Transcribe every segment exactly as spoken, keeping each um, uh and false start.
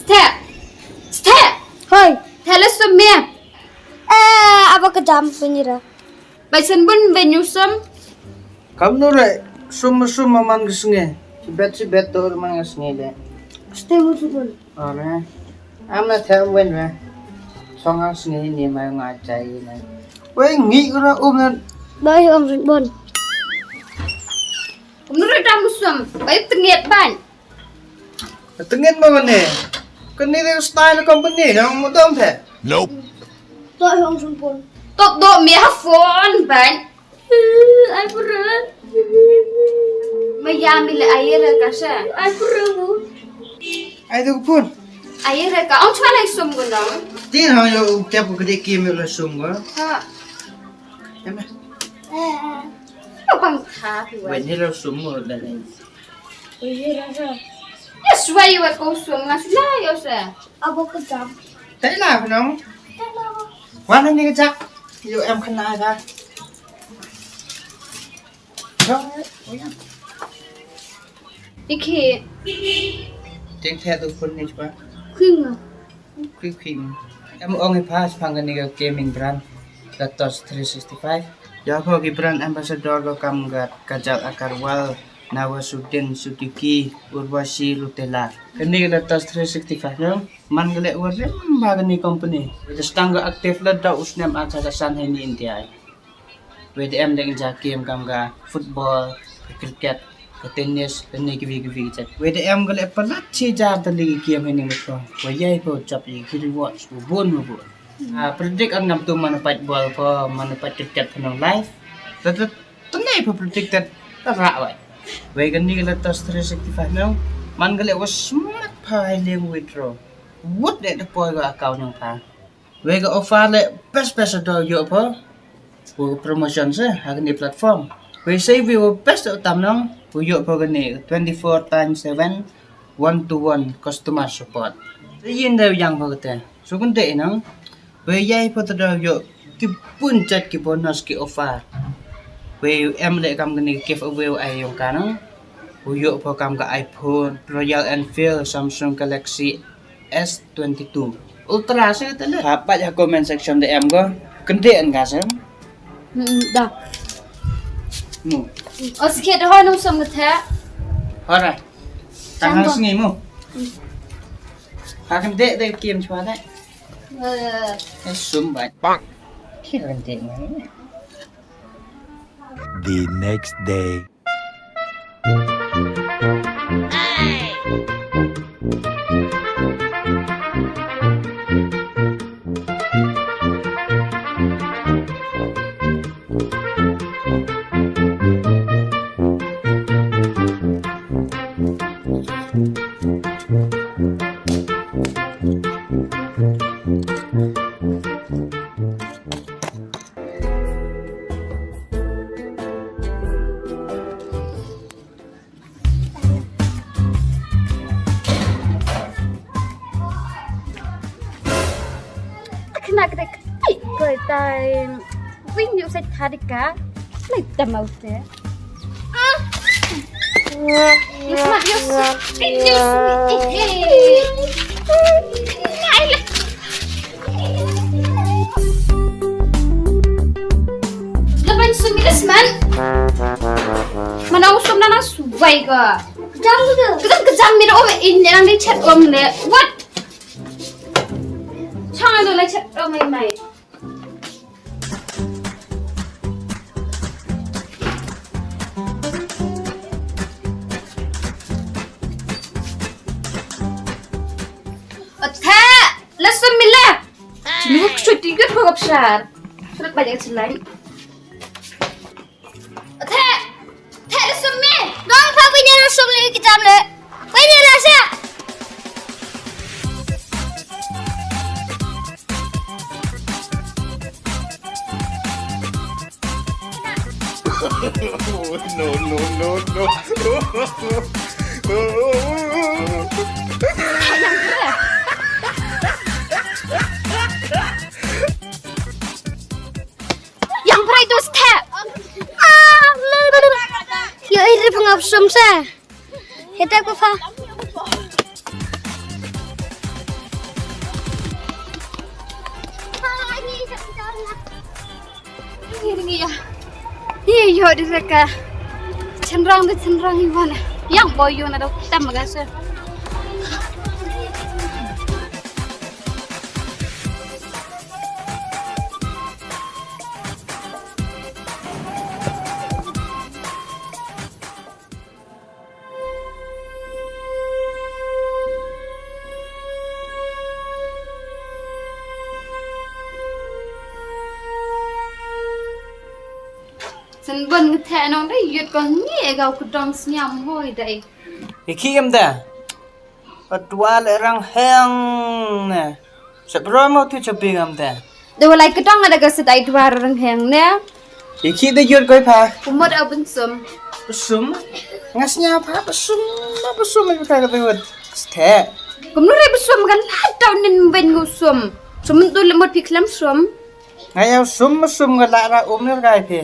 Step. Step. Hoi. Tell us some me. Eh, abo ka jam, Sunyira. Bai san bun, bai ñu sum. Kam nu re, sum, sum man ka sngi. Sibet, sibet to man ka sngi le. Step mu sum bun. Ore. Am na them wen we. Song ka sngi ni mai nga chai ni. We ngi ko na um na. Bai um rin bun. Kum nu re dam sum. Bai tengit ban. Tengit mo ne. Kani re style company yang mo dam the. Nope. Bai um rin bun. Top do me ha phone ban. Ai pura. Maya mi le ayer ka sa. Ai pura mu. Ai tu pun. Ayer ka. Ong chwa lai sum gu nong. Tin ha yo tep ko de ki mi le sum gu. Ha. Em. Eh. Lo bang tha. Wen ni le sum mo le. Ayer ka. Yes, why you are ko sum nga sila yo sa. Abo ka jam. Tæ la nong. Tæ la. Wan ni ka jak. Yo em khana ka. Iki. Ting the tu phone ni chwa. Khwing. Khwing khwing. Em ong i pha chwa kani ka gaming brand. Ka Touch three sixty-five. Ya pho ki brand ambassador ko kam ka Kajal Agarwal, Nawazuddin Siddiqui, Urvashi Rautela. Kani ka Touch three sixty-five no. Man ka le wa rim bha kani company. Ka stang ka active la da u snem ar hajar san heini India. Wei da em le ja game kam ka football, ka cricket, ka tennis, kani kiwi kiwi chat. Wei da em ka le palat chi hajar tylli ki game heini metro. Wei yei pho chap i ki rewards u bun u bun. Ah, predict ar ngam tu man u pait ball pho, man u pait cricket pho nong live. Te te te nei pho predict te ra wai. Wei kani ka Touch three sixty-five nong. Man ka le wa smart pha hai leng withdraw. Wut de te poi ka account nong pha. Wei ka offer le best best do yo pho. Wa promotion se ha kani platform. Wei sei wei wa best tam nong. Wa yo pho kani twenty-four times seven one to one customer support. Te yin de yang pho kate. So kun te nong. Wei yei pho te da yo ki bun chat ki bonus ki offer. Wei em le kam kani giveaway ai yong ka nong. Wa yo pho kam ka iPhone, Royal Enfield, Samsung Galaxy S twenty-two Ultra se te le. Ha, pat ha comment section de em ko. Kende en ka se. Hmm, da. Mu. Os ke de hoi nong sum the. Hora. Tang sngi mu. Ha kende de kim chwa de. Eh. Eh, sum ba. Bang. Ki kende mu. The next day. Kena kena keti koi tai. Wing yu sai tadika. Lai tamau te. Ah. Yus mat yus. Yus. Ai le. Laban sum ilas man. Mana usum nana subai ka. Kejam tu. Kejam kejam mira om in yang di chat om le. What? Chang tu le chat om mai mai. Athe, lesson mila. Nuk chuti ke pagap shar. Surat banyak selai. Athe, athe lesson mi. Dong pa punya lesson le kita le. Punya rasa. No, no, no, no. Yang prai tu step. Ah, le, le, le. Yo, iri pengap sum se. Hete ko fa. Ni ya. Ni yo di reka. Chenrang de chenrang iwan. Yang boy yo na do tam ga se. Sen bon ngi the nong dei yut ko ngi e gau kudong sniam hoi dei. I khi em da. Adwa le rang heng ne. Sa bro mo tu cha bing am da. De walai kedong ada ka sedai dwa rang heng ne. I khi de yur koi pha. Kumot au bensum. Bensum. Ngas nya pha bensum. Ma bensum ai ka ka wot. Sthe. Kumnu re bensum kan la tau nin ben ngu sum. Sum tu le mot pi khlem sum. Ngai au sum bensum ka la ra um ne kai phi.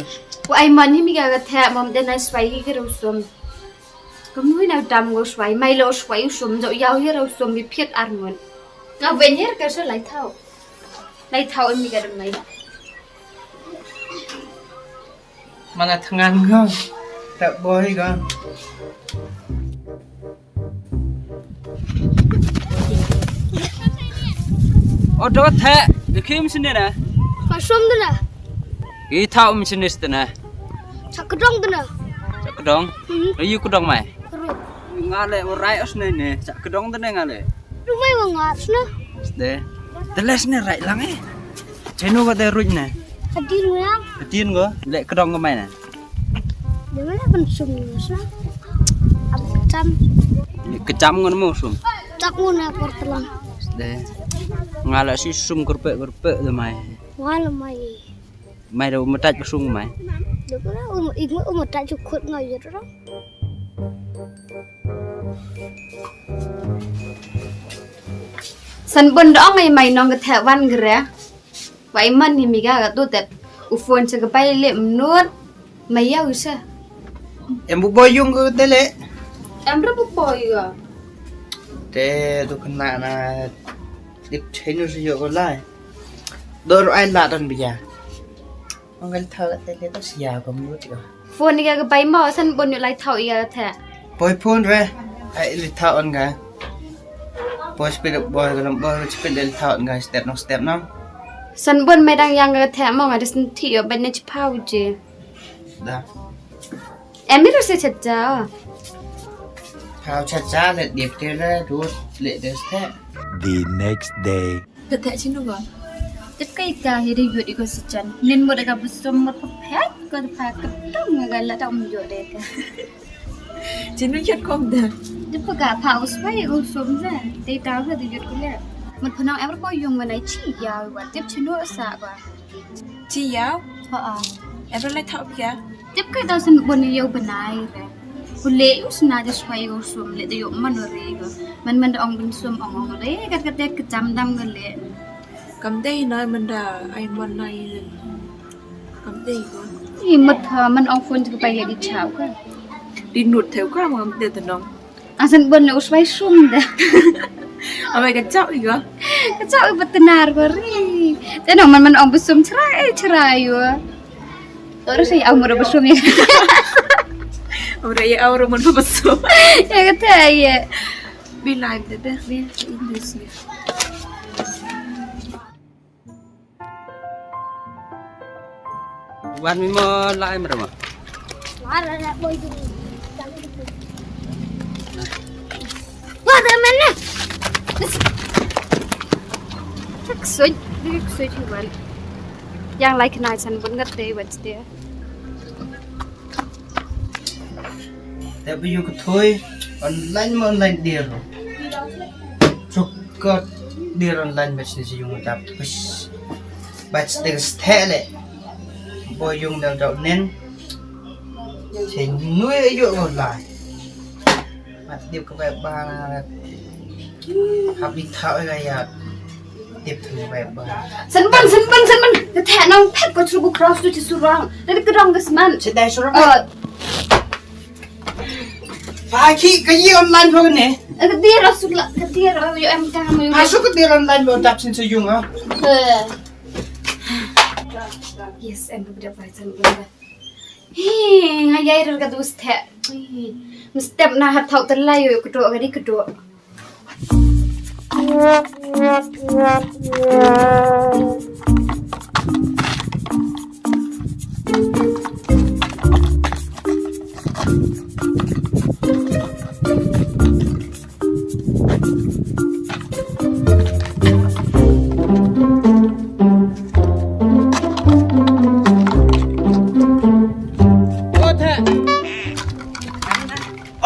Wa ai man hi mi ka ka the mom de nai swai hi ka ru sum. Ka mui na dam ngo swai, mai lo swai u sum, jo yau hi ro sum bi phiat ar ngun. Nga wen her ka sa lai thau. Lai thau em mi ka dam mai. Mana thngan ngo. Tak boy ka. Odo the, kim sini na. Ka sum dana. I thau mi sini stana. Sa kedong dana. Sa kedong? Hmm. Ayu kedong mai. Kerut. Nga le, u rai os ne ne, sa kedong dane nga le. Rumai wa nga sna. De. De les ne rai lang eh. Chenu ko de ruj ne. Hadin wa. Hadin ko, le kedong ko mai ne. De mana kan sum ni sna. Ab kecam. Kecam ngon mo sum. Tak mo na portelang. De. Nga le si sum kerpe kerpe de mai. Nga le mai. Mai da u mataj ka sung mai. Dukura um, ik um mataj ju khut ngai yut ro. San bun dong ai mai nong ka theh wan gre. Wa i man hi mi ga ka tu tep. U phone cha ka pai le mnut. Mai yau sa. Em bu boy yung ko te le. Em ra bu boy ga. Te tu kena na. Dip chenu si yo ko lai. Dor ai la don biya. Ong ka lai thau la te le to sia ko mu ti ko. Phone ni ka ka bai mo san bun yu lai thau i ka the. Boy phone re. Ai lai thau on ka. Boy speed boy ko boy speed lai thau on ka step no step no. San bun mai dang yang ka the mo nga des thi yo ban ne chi phau je. Da. Em mi ru se chat ja. Phau chat ja le dip te le du le des the. The next day. Ka theh chinu ko. Tip kai ka hi ri yut i ko si chan. Nin mo da ka busum mo pha phet ko da pha ka tong nga la ta um yut de ka. Chinu yut kom da. Tip ka pha us pai ko sum da. Te ta ka da yut ko le. Mo pha nong em ko yung ma nai chi ya wa. Tip chinu sa ko. Chi yau? Ha a. Em lai thau pia. Tip kai tau san bun yau banai re. Ku le u sna de swai u sum le de yo man re go. Man man da ong bun sum ong ong re. Kat kat de kecham dam ga le. Kam dei nai man da ai man nai. Kam dei go. I mat ha man ong phone ka pai le di chau ka. Di nut theu ka ma kam dei ta nong. Asan bun le u swai sum da. Amai ka chau i go. Ka chau i ba tenar go ri. Te nong man man ong bun sum chrai chrai yo. Ora sa ya umur bun sum ya. Ora ya umur man bun sum. Ya ka theh ya. Be live de be. Be in this ya. Wan mi mo lai mrama. Wah, mana? Ksuid, ksuid wan. Yang lai khnai san bun ngat te wan ste. Te bu yu ka thoi online ma online dir. Chuk ka dir online bas ni yung tap. Bas. Bas te sthe le. Bo yung dal dal nen. Che nui yu online. Mat dip ka bai ba. Hap di thau ga ya. Tip tu bai ba. San bun, san bun, san bun. Ka theh nong phet ko chru bu cross tu chi surang. Dari kedong ga sman. Chi dai surang. Oh. Pha ki ka yi online pha ne. Ka dir a suk la, ka dir a yo em ka mo. Pha suk ka dir online pha dap sin sa yung a. Eh. Yes, em bida bai san bida. Hi, nga yai rel ka dus the. Hi, mesti na hat thau telai yo kedo kadi kedo.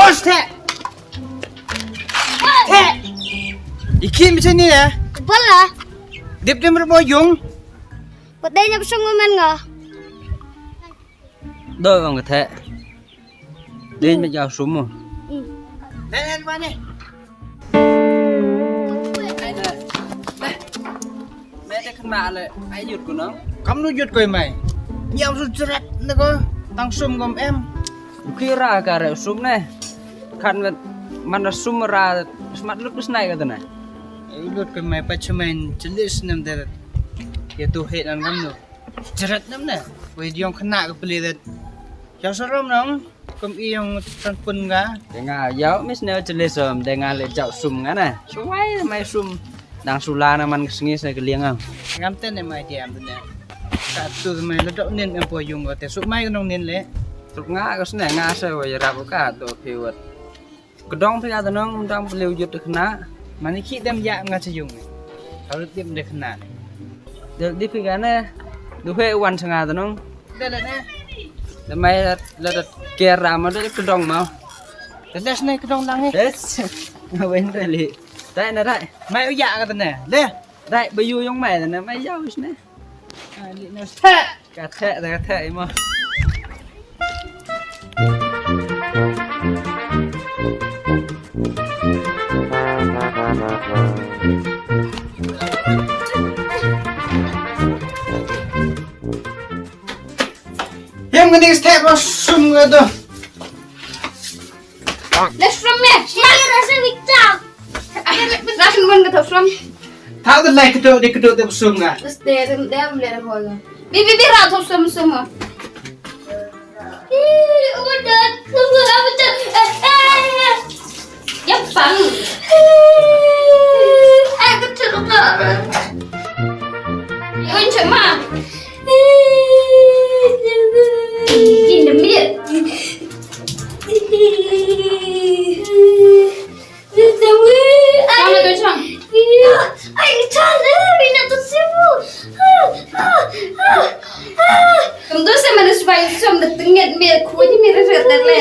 Os the. The. Ikim chani ya. Bala. Dip dim rumo yung. Patay niya pa siyang uman nga. Do bang ka the. Din ma jaw sum mo. Hmm. Len len mane. Ai da. Me de khana le, ai yut ko no. Kam nu yut ko mai. Yau su jret ne ko, tang sum kom em. Ki ra ka re sum ne. Khan man sum ra smat lut snai ka ne. Ai lut ko mai pa chmain chlis nem de. Ya tu he nan kam nu. Jret nam ne. Wei yong khana ka pli de. Yong sarom nong. Kum i yong tan pun nga. De nga yau mis ne chele som de nga le jau sum nga ne. Suwai mai sum. Dang sula na man sngi sa keliang am. Ngam ten ne mai diam ne. Ka tu mai le dok nin em po yung ko te su mai nong nin le. Suk nga ko sne nga sa wei rap ka to phi wat. Kedong phi ka tenong, dang peliu yut khana. Mani ki dem ya nga cha yung. Kalau dem de khana. De di phi ka ne. Du he wan cha nga tenong. De le ne. De mai le de ker ra ma de kedong ma. De les ne kedong lang ne. Yes. Nga wen de li. Dai na dai. Mai u ya ka ne. Le. Dai ba yu yong mai ne. Mai ya us ne. Ah, li ne. Ka theh da ka theh i mo. Hem ngani theh ko sum ko do. Let's from me. Share as a victim. Ras mun ka thok sum. Thau de lai kedo de kedo de sum nga. Bas de de de le ho. Bi bi bi ra thok sum sum. Ih, udah, udah, udah. Eh, eh, eh. Ya pang. Eh, ketuk apa? Yun cuma. In the middle. Sama tu, Chong. Ai, chale, mina tu sibu. Tum tu se mana subai som de tenget me kuji me re re le.